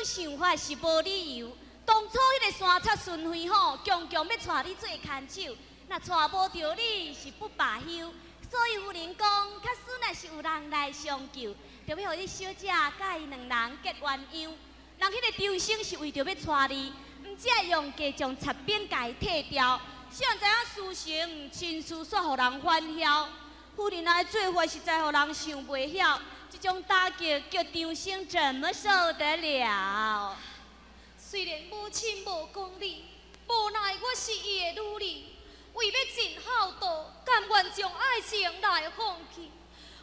想法是無理由。當初彼个山賊孫輝吼，強強欲帶你做牽手，若帶無著你是不罷休。所以夫人講，假使若是有人來相救，就欲予你小姐佮伊兩人結鴛鴦。人彼個張生是為著欲帶你，毋才會用計將賊兵共伊退掉。誰人知影事成親事煞予人反囂。夫人的做法實在予人想袂曉，這種打擊叫張生怎麼受得了？雖然母親無講理，無奈我是伊的女兒，為欲盡孝道，甘願將愛情來放棄，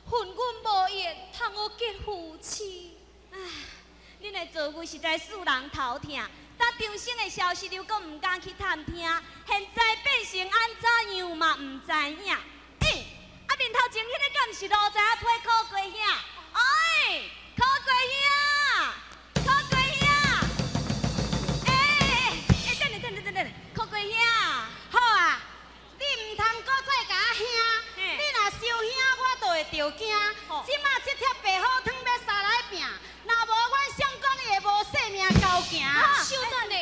恨阮無緣通予結夫妻。唉，恁的遭遇實在使人頭疼。當張生的消息，又閣毋敢去探聽，現在變成按怎樣嘛毋知影。欸，啊面頭前彼个敢毋是奴才配苦瓜兄？哎，苦瓜兄，苦瓜兄，欸欸，等下等下等下，苦瓜兄，好啊，你毋通閣再共我兄，你若傷兄，我就會著驚。這馬這帖白虎湯欲相來拚，若無阮相公伊會無性命交行。稍等下，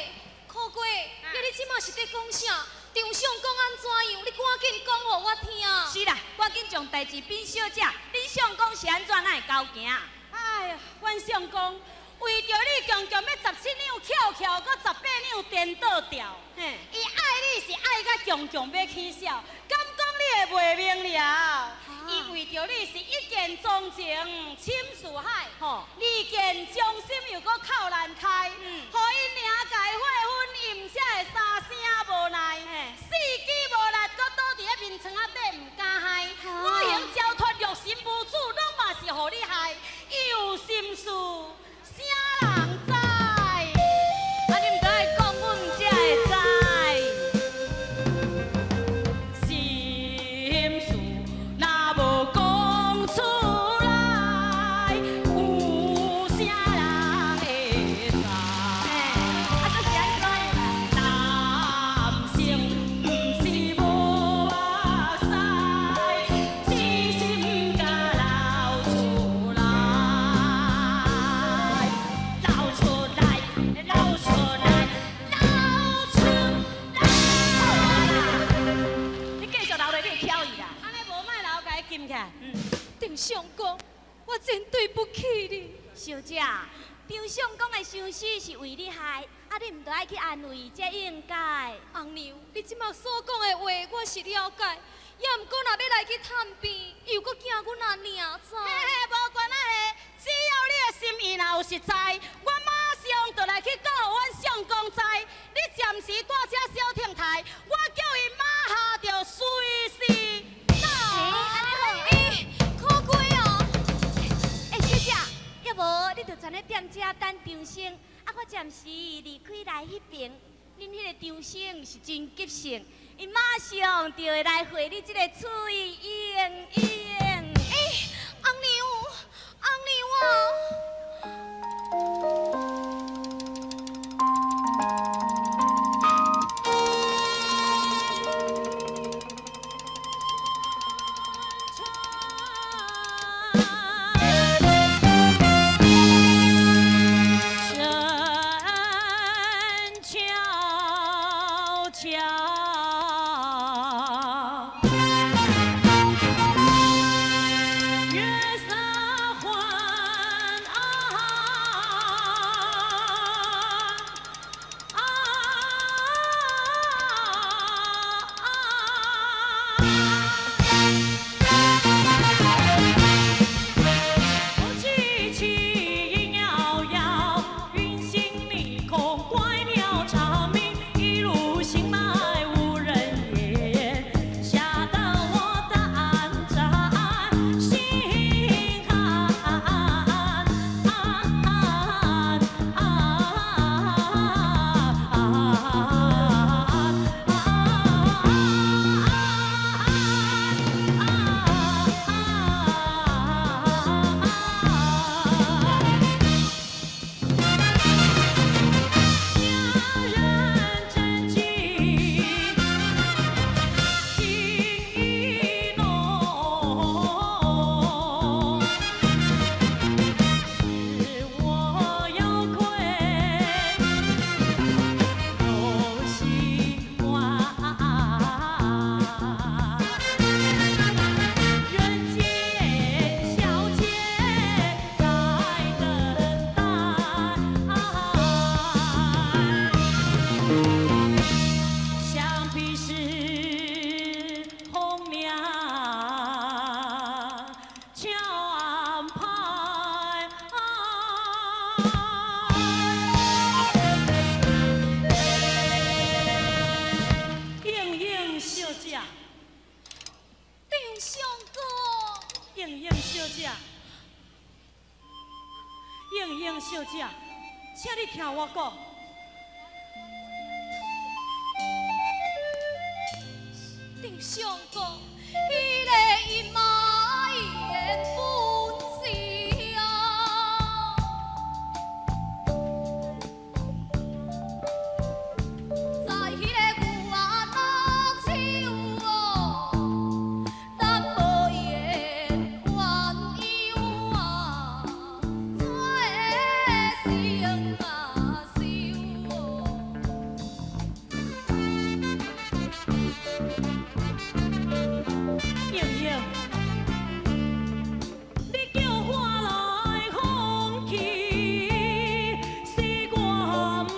苦瓜，你這馬是佇講啥？張相公按怎樣？你趕緊講予我聽。是啦，趕緊將代誌稟小姐，恁相公是按怎哪會交行？哎呀，阮相公為著你強強欲17兩翹翹，閣18兩顛倒掉。伊愛你是愛甲強強欲起痟，敢講你會袂明了？伊為著你是一見鍾情，深似海；二見忠心又閣口難開。予𪜶娘共伊悔婚，伊毋才會三聲無奈。四肢無力，閣倒佇咧眠床仔底毋敢嗨。五行交脫，六神無主，攏嘛是予你害。伊有心事，啥人知？啊，你毋著愛講，阮毋才會知。心事若無講出來，有啥人會知？啊，閣是按怎樣啦？男生毋是無目屎，痴心共流出來，流出來，流出來，流出來。你繼續留落，你會巧伊啦。按呢無莫留，共伊禁起來。張相公，我真對不起你。小姐，張相公的相思是為你害，啊，你毋著愛去安慰伊才應該。紅娘，你這馬所講的話，我是了解，也毋過若欲來去探病，又閣驚阮阿娘知。嘿嘿，無關仔的，只要你的心意若有實在，我馬上就來去講予阮相公知。你暫時蹛這小亭台，我叫伊馬下就隨時到。欸，苦瓜啊！欸，小姐，要無你就踮咧踮遮等張生，啊，我暫時離開來彼爿。恁彼个張生是真急性，伊馬上就會來回你這個喙應應。欸，紅娘，紅娘啊！陳悄悄，小姐，請你聽我講。張相公，彼个伊嘛伊的本事啊，在彼个牛仔拉手哦，咱无缘鸳鸯啊，做成啊岫哦。英英，你叫我來放棄，是我毋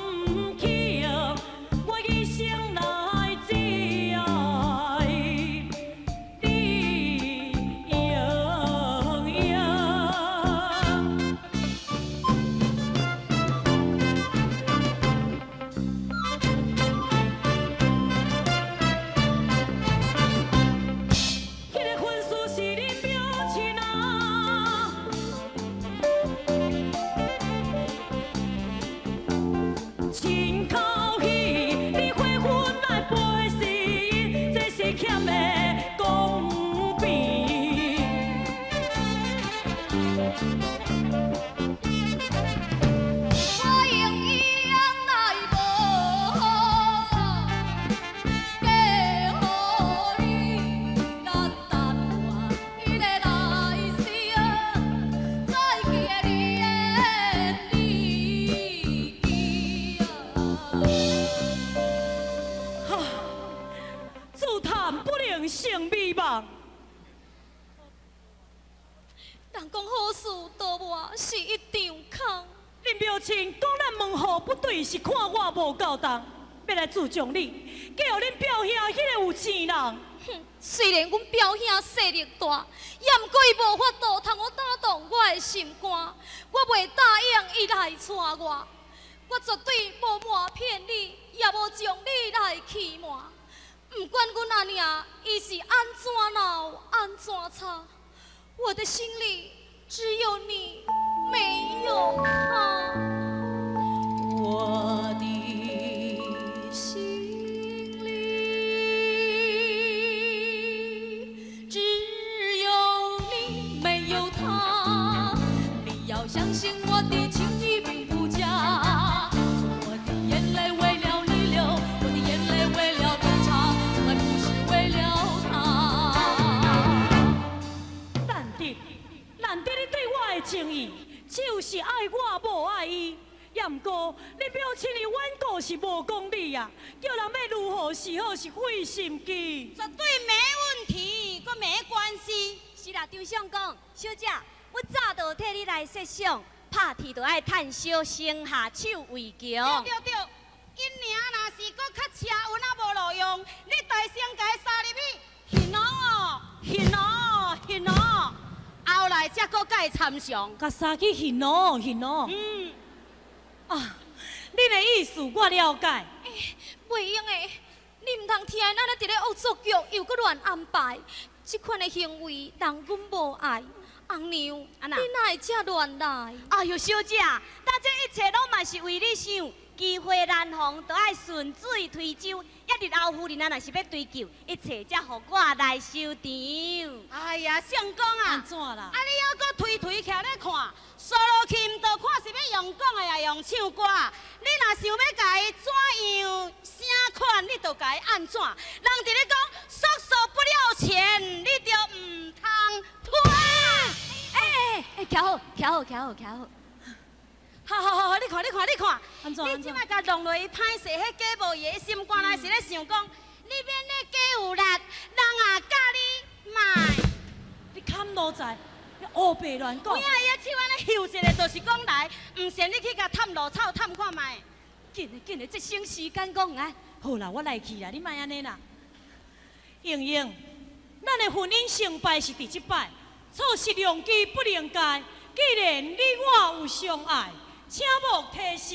去，我一生來只愛你英英。彼个婚事是恁表親啊，親口喜，你悔婚來陪是因，這是欠的公平。我永永來無嫁予你，咱但願彼个來生，再見你的離奇啊。哈，自嘆不能成美夢。人講好事多磨是一場空。恁表親講咱門戶不對，是看我無夠重，欲來自重你，嫁予恁表兄彼个有錢人。哼，雖然阮表兄勢力大，也毋過伊無法度通予打動我的心肝，我袂答應伊來娶我。我絕對無瞞騙你，也無將你來欺瞞。毋管阮阿娘伊是按怎老，按怎差，我的心裡只有你，沒有他。我的心裡只有你，沒有他。你要相信我的情意並不假。我的眼淚為了你流，我的眼淚為了你擦，從來不是為了他。難得，難得你對我的情意，就是愛我無愛伊。也毋過，你表親的冤故是無講理啊，叫人欲如何是好，是費心機。絕對沒問題，閣沒關係。是啦，張相公，小姐，我早就替你來設想，拍鐵就愛趁燒，先下手為強。對對對，今年若是閣較車運啊無路用，你大聲共伊殺入去，還哦，還哦，還哦，後來才閣共伊參詳。共殺去還哦，還哦。嗯。啊，恁的意思我了解。袂用的，你毋通聽𪜶按呢佇咧惡作劇，又閣亂安排，這款的行為，人阮無愛。紅娘，按怎你哪會這亂來？哎喲，小姐，但這一切攏嘛是為你想，機會難逢，就愛順水推舟。一日後夫人啊，若是欲追究，一切才予我來收場。哎呀，相公啊，按怎啦？啊，你猶閣推推徛咧看，煞落去毋著看是欲用講的，抑用唱歌。你若想欲共伊怎樣啥款，你就共伊按怎。人佇咧講，束手不了錢，你就毋通推。欸，徛好，徛好，徛好，徛好。好好好好，你看，你看，你看，按怎？你這擺共弄落伊歹勢，彼假無伊的心肝內是咧想講，你免咧假有力，人也教你莫。你砍奴才，你烏白亂講。有影伊的手按呢翕一下，就是講來，毋信你去共探路草探看覓。緊的緊的，這省時間講啊。好啦，我來去啦，你莫按呢啦。英英，咱的婚姻成敗是佇這擺，錯失良機不能改。既然你我有相愛，請勿提示，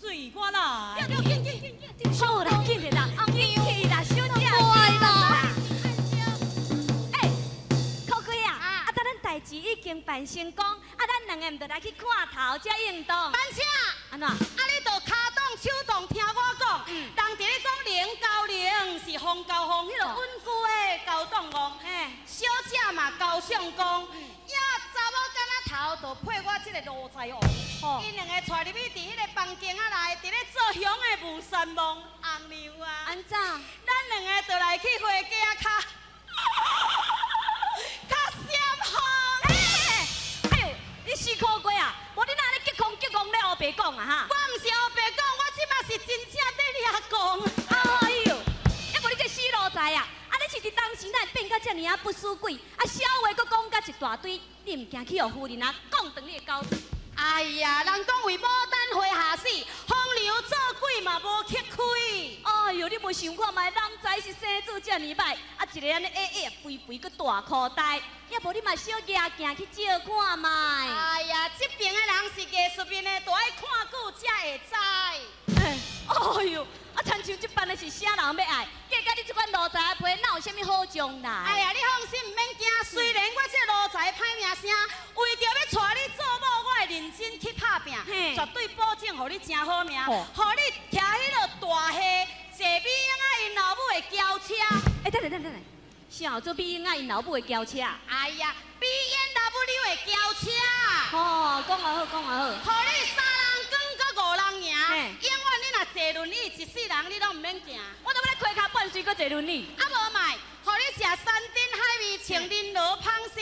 隨我來。好啦，緊的啦，緊去啦，小姐。無愛啦。欸，可可啊，啊，等咱代志志已經辦成功，啊，咱兩个毋著來去看頭才應當。班車，按怎？啊，你著跤動手動聽我講，人佇咧講龍交龍是風交風，彼个穩固的交動王。小姐嘛交相公，也查某囡仔頭就配我這個奴才王。𪜶兩個帶入去佇彼個房間仔內，佇咧做雄的無山夢紅娘啊。按怎？咱兩个就來去花架跤，較閃風。哎呦，你死苦鬼啊！無你哪按呢激狂激狂咧烏白講啊哈？我毋是烏白講，我這馬是真正佇掠講。哎呦，抑無你這死奴才啊！啊，你是佇當時哪會變甲遮爾仔不輸鬼？啊，痟話閣講甲一大堆，你毋驚去予夫人啊講斷你的狗嘴？哎呀，人講為牡丹花下死，風流做鬼嘛無吃虧。哎呦，你無想看覓，人才是生做遮爾歹，啊一个按呢矮矮肥肥，閣大箍呆，抑無你嘛小舉鏡去照看覓。哎呀，這邊的人是藝術面的，都愛看久才會知。哎呦，啊，親像這班的是啥人欲愛？嫁佮你這款奴才皮，哪有啥物好將來？哎呀，你放心，毋免驚。雖然我這奴才歹名聲，為著欲娶你做某，我會認真去拍拚，絕對保證予你誠好命，予你騎彼个大戲，坐美英仔𪜶老母的轎車。欸，等下等下等下，啥做美英仔𪜶老母的轎車？哎呀，美英老母你的轎車。哦，講也好，講也好。予你三人扛閣五人贏，永遠你若坐輪椅，一世人你攏毋免行。我怎欲咧開跤半歲閣坐輪椅？啊無賣，予你食山珍海味，穿绫羅芳絲，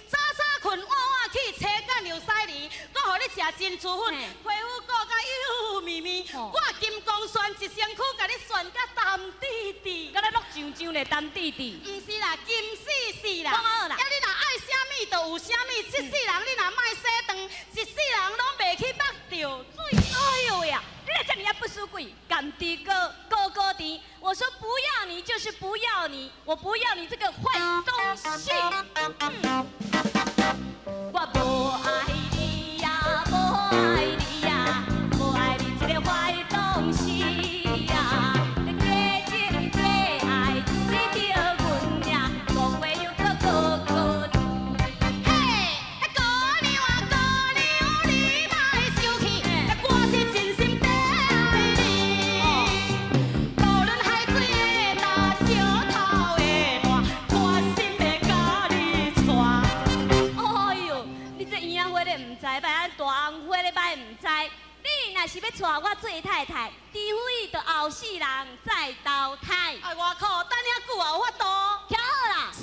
早早睏晚晚起，炊干又洗梨，閣予你食珍珠粉，皮膚顧甲幼綿綿。我金剛蒜一身軀，共你蒜甲澹滴滴，敢若落醬醬咧澹滴滴。毋是啦，金絲絲啦。講好啦。啊，你若愛啥物就有啥物，這世人你若莫洗腸，一世人攏袂去目著水。哎喲喂啊！你若遮爾仔不輸鬼，甘甜高高高甜。我說不要你就是不要你，我不要你這個壞東西。我無愛你呀，無愛你呀，無愛你這個壞東西呀。你假情假愛對著阮呀，講話又閣高高甜。嘿，姑娘啊姑娘，你莫生氣，我是真心在愛你。無論海水會焦，石頭會爛，我心會共你娶。哎喲，你這嬰仔花咧毋知歹，按大紅花咧歹毋知。你若是欲娶我做太太，除非著後世人再投胎。哎，外靠，等遐久也有法度。徛好啦。是。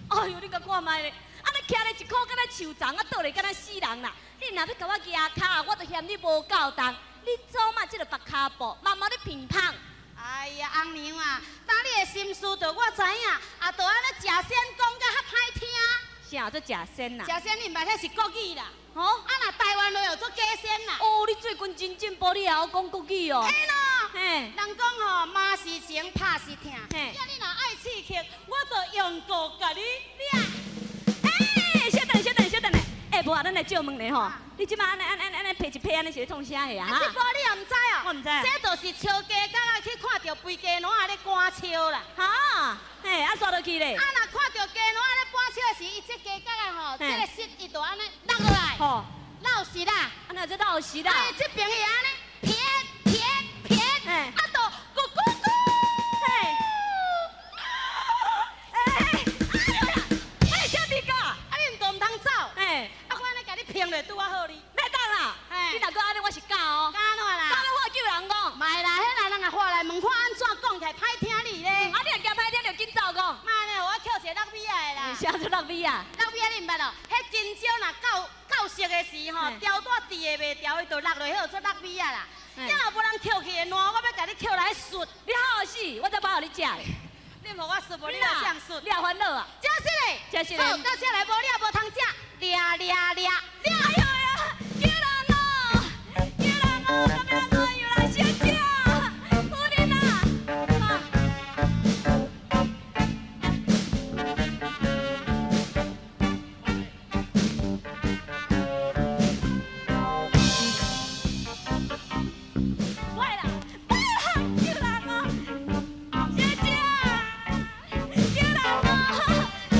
哎喲，你共看覓咧？啊，你徛咧一箍敢若樹叢，啊倒咧敢若死人啦！你若欲共我夯跤，我就嫌你無夠重。你祖嘛這个縛跤步，慢慢咧偏芳。哎呀，紅娘啊，當你的心思著我知影，啊，著按呢食仙講甲較歹聽。啥做食仙啦？食仙你毋捌，彼是國語啦。哦，啊，若台灣話叫做假仙啦。哦，你最近真進步，你會曉講國語哦。嘿喏。嘿。人講吼，媽是情，拍是疼。嘿。啊，你若愛刺激，我就用鼓共你掠。欸，小等，小等，小等咧。欸，無啊，咱來借問咧吼。你這馬按呢按按按呢批一批按呢是咧創啥的啊？啊，這波你也毋知哦？我毋知。這就是笑雞角仔去看著肥雞奴仔咧趕笑啦。哈，嘿，啊煞落去咧。啊，若看著雞奴仔咧趕笑時，伊這雞角仔吼，這个穡伊就按呢落落來。吼，落實啦。啊，那這落實啦。哎，這邊伊按呢撇撇撇，啊，就咕咕咕。嘿。哎，哎呀，哎，小弟哥，啊，你毋就毋通走。嘿。啊，我按呢共你評落拄仔好哩。袂當啦。你若閣按呢，我是敢哦。敢按怎啦？敢欲喊救人講。莫啦，彼若人若喊來問看按怎講起來歹聽你咧。啊，你若驚歹聽，就緊走講。莫按呢，我捡一个落米仔的啦。啥做落米仔？落米仔你毋捌哦？彼真蕉若夠夠熟的時吼，條帶甜的袂牢，伊就落落，彼叫做落米仔啦。啊，若無人捡去的爛，我欲共你捡來媠。你好死，我才無予你食咧。你毋予我媠，無你來啥媠？你也煩惱啊？真實嘞，真實嘞。好，到這來無你也無通食，掠掠掠掠！哎呦呀，救人哦！救人哦！啥物人哦？有人相救！夫人啊！坏啦，坏啦！救人哦！小姐，救人哦！救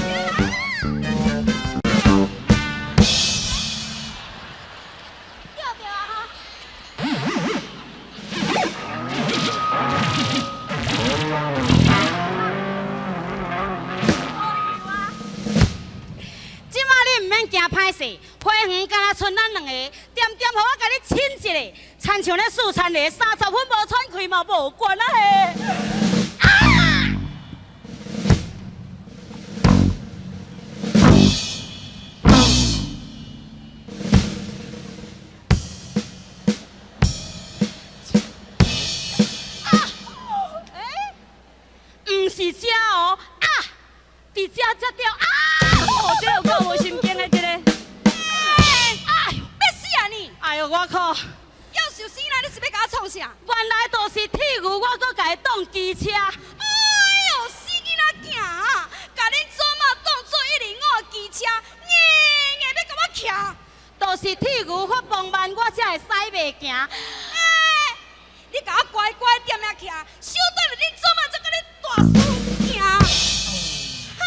人！細，花園敢若賰咱兩个，恬恬予我共你親一下，親像咧四餐咧，30分無喘氣嘛無關啊嘿。啊！毋是遮哦，啊，佇遮才著啊！哦，這個有夠無神經的這个。哎，欲死啊你！哎喲，我靠！夭壽死啦！你是欲共我創啥？原來就是鐵牛，我閣共伊擋機車。哎喲，死囡仔囝啊！共恁祖媽當做105機車，硬硬欲共我騎。就是鐵牛發放慢，我才會駛袂行。哎，你共我乖乖踮遐徛，小等下恁祖媽才共你大輸行。哈？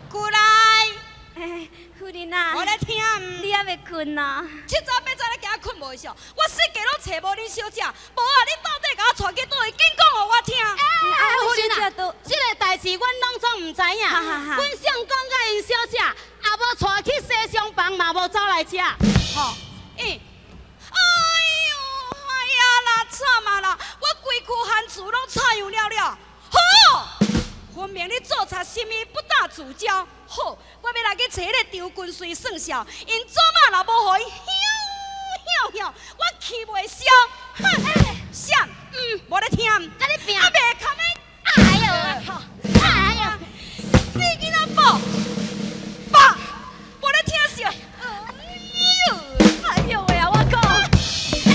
過來。夫人啊，我咧聽。你猶未睏啊？七早八早咧驚睏無會熟，我設計攏揣無恁小姐，無啊，你到底共我帶去佗位？緊講予我聽。哎，夫人啊，這个代誌阮攏總毋知影。阮相公佮𪜶小姐，也無帶去西廂房，嘛無走來遮。吼，欸，哎喲，哎呀啦，慘啊啦！我規區番薯攏插秧了了。好，分明你做賊心意不打自招。好，我欲來去揣彼个張君瑞算數，𪜶祖媽若無予伊曉曉曉，我氣袂消。哼，啥？無咧聽，共你拚。啊，袂堪的。哎喲，哎喲，死囡仔寶，爸，無咧聽笑。哎喲，哎喲喂啊！我講，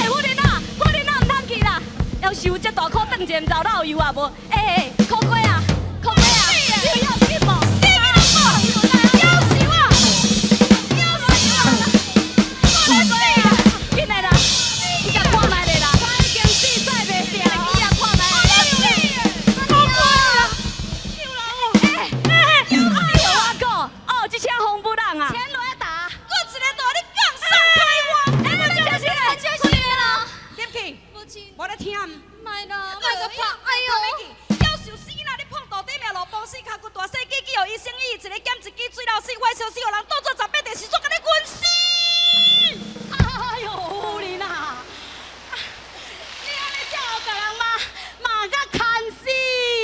欸，夫人啊，夫人啊，毋通去啦！夭壽這大箍轉一下，毋知有漏油啊無？欸欸，苦瓜啊，苦瓜啊，你有要緊無？死囡仔寶，夭壽啊，夭壽啊，苦瓜啊，緊來啦，你共看覓咧啦？我已經死駛袂掉。你也看覓。苦瓜啊，欸，我講，哦，這車風不浪啊！錢落打。我一个大你講送開我。欸，就是咧，就是咧啦。入去，母親，無咧聽。莫啦，莫閣拍，哎喲！夭壽死囡仔，你碰到底命路崩死，跤骨大細機，去予醫生醫，一个減一支水老死，壞消息，予人當做18電視，煞共你暈死。哎喲，夫人啊，你按呢才予共人罵罵甲牽死。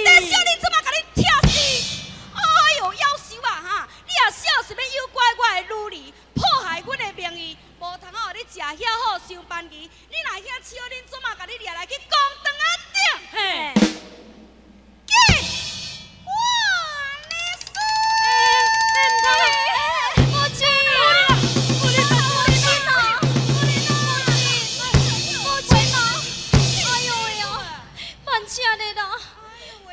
等下你這馬共你拆死！哎喲，夭壽啊哈！你也少是欲誘拐我的女兒，破害阮的名譽，無通予你食遐好傷班魚。你若遐笑，恁祖媽共你掠來去公堂仔頂。嘿。緊！哇，你死！母親，母親啊，母親啊！哎喲喂啊，慢請的啦，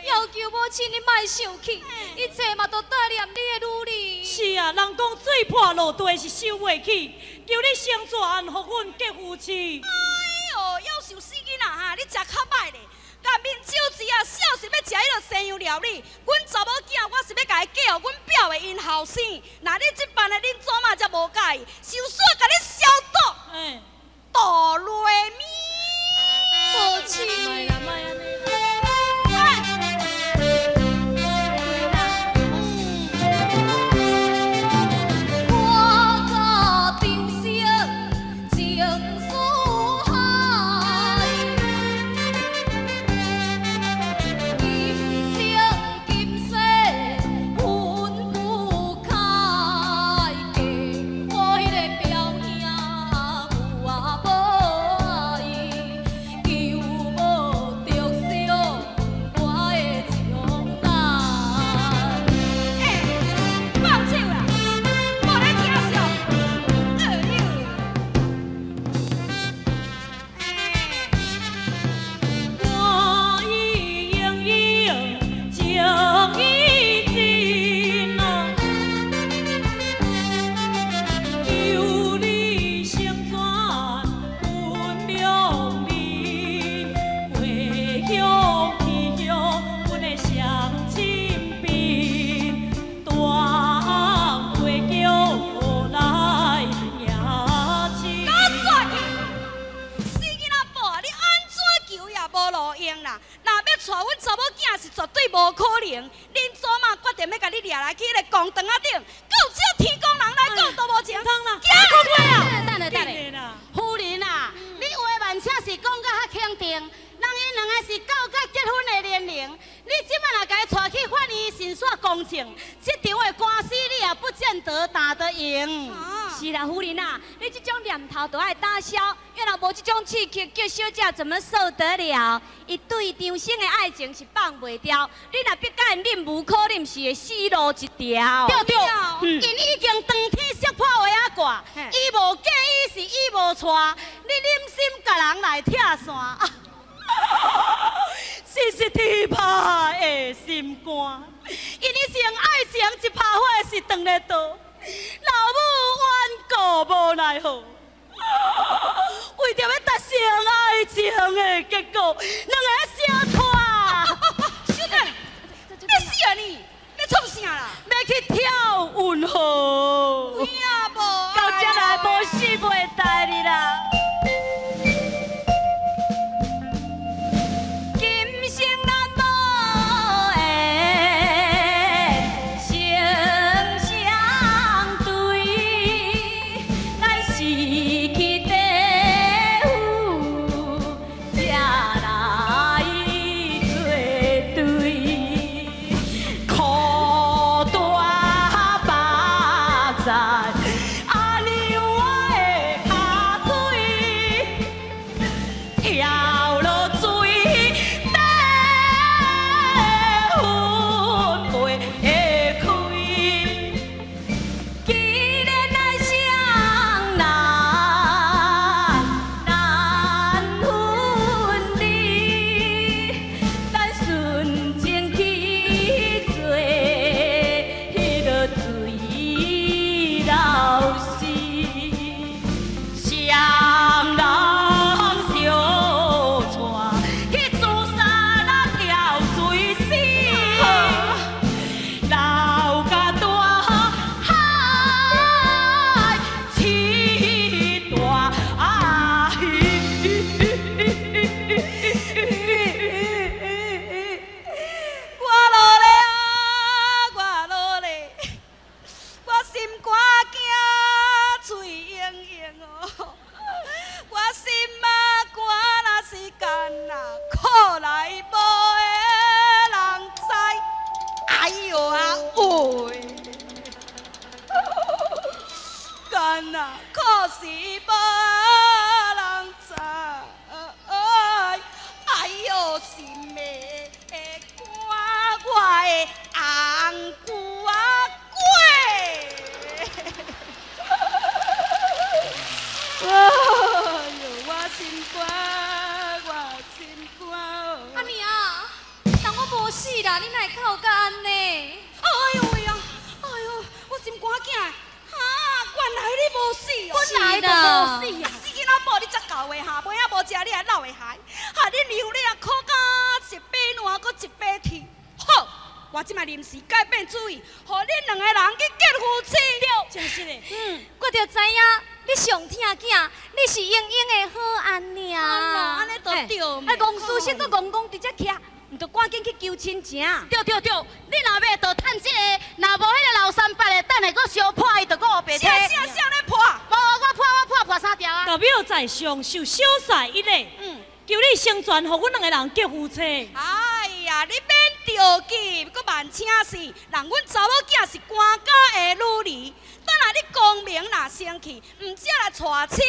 要求母親你莫生氣，一切嘛都帶念你的女兒。是啊，人講水破落地是收袂起，求你成全安福阮結夫妻。哎喲，夭壽死囡仔哈，你食較歹咧。共面酒錢啊，少是欲食彼落西洋料理。阮查某囝，我是欲共伊嫁予阮表的𪜶後生。若你這般的，恁祖媽才無佮意，就煞共你消毒。哎，哆來咪。母親。莫啦，莫按呢啦。我甲長生情似海，今生今世分不開。嫁我彼个表兄有啊無愛，求無著相天公人來講都無情。通啦，行講話啊！等下等緊的啦，夫人啊，你話萬請是講甲較肯定，人𪜶兩個是到甲結婚的年齡，你這擺若共伊帶去法院審煞公正，這場的官司你也不見得打得贏。是啦，夫人啊，你這種念頭都愛打消，要若無這種刺激，叫小姐怎麼受得了？伊對張生的愛情是放袂掉，你若逼共𪜶忍無可忍，是會死路一條。對對，𪜶已經當天識破鞋仔掛，伊無嫁伊是伊無娶，你忍心共人來拆散，真是天拍的心肝。𪜶一生愛情一拍火是斷咧倒，老母冤故無奈何，為著欲達成愛情的結果，兩个相拖。小姐，欲死啊你！欲創啥啦？欲去跳運河。有影無？到這來無死袂代你啦。今生咱無緣成相對，咱是去地府才來做對，苦大目在阿娘我的跤腿，跳落水底分袂開。既然來相難難分離，咱純情去做彼个水老師。雙人相帶去自殺啦跳水死，老甲大海試大魚。我落咧啊，我落咧，我心肝驚，喙癢癢哦，我心仔肝若是干啊，苦來無个人知。哎喲啊喂，干啊可是無人知。哎喲心的肝，我的紅龜仔粿。哎喲，我心肝，我心肝。阿娘，人我無死啦，你哪會哭甲按呢？哎喲喂啊！哎喲，我心肝囝，哈，原來你無死哦！本來就無死啊！死囡仔某，你才厚的哈，尾仔無食你還老的害，害恁二夫你也苦甲一百爛，閣一百鐵。好，我這擺臨時改變主意，予恁兩个人去結夫妻。真是的，我就知影你上疼囝，你是英英的好阿娘。按呢就對啊，戇書生閣戇戇佇遮徛，毋著趕緊去求親情。對對對，你若欲就趁這個，若無彼个老三八的，等下閣相破，伊就閣烏白提。啥啥啥咧破？無，我破我破破三條啊！到廟在上受小婿一禮，求你成全，予阮兩个人結夫妻。哎呀，你免著急，閣慢請示。人阮查某囝是官家的女兒，等下你光明若生氣，毋才來娶親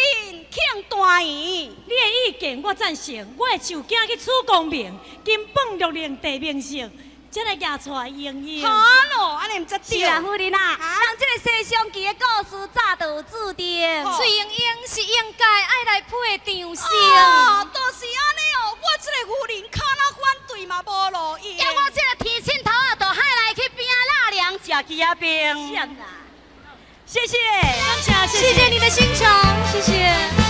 慶團圓。你的意見我贊成，我會受囝去娶光明，金鳳玉玲地明勝，才來舉出來英英。好咯，按呢毋才對。是啊，夫人啊，人這个西廂記的故事早就有注定。崔莺莺是應該愛來配張生。哦，就是按呢哦，我這个夫人跤若反對嘛無路用。要我這个天秤頭仔，就海來去拼臘腸食雞仔冰。謝謝，感謝，謝謝你的欣賞，謝謝。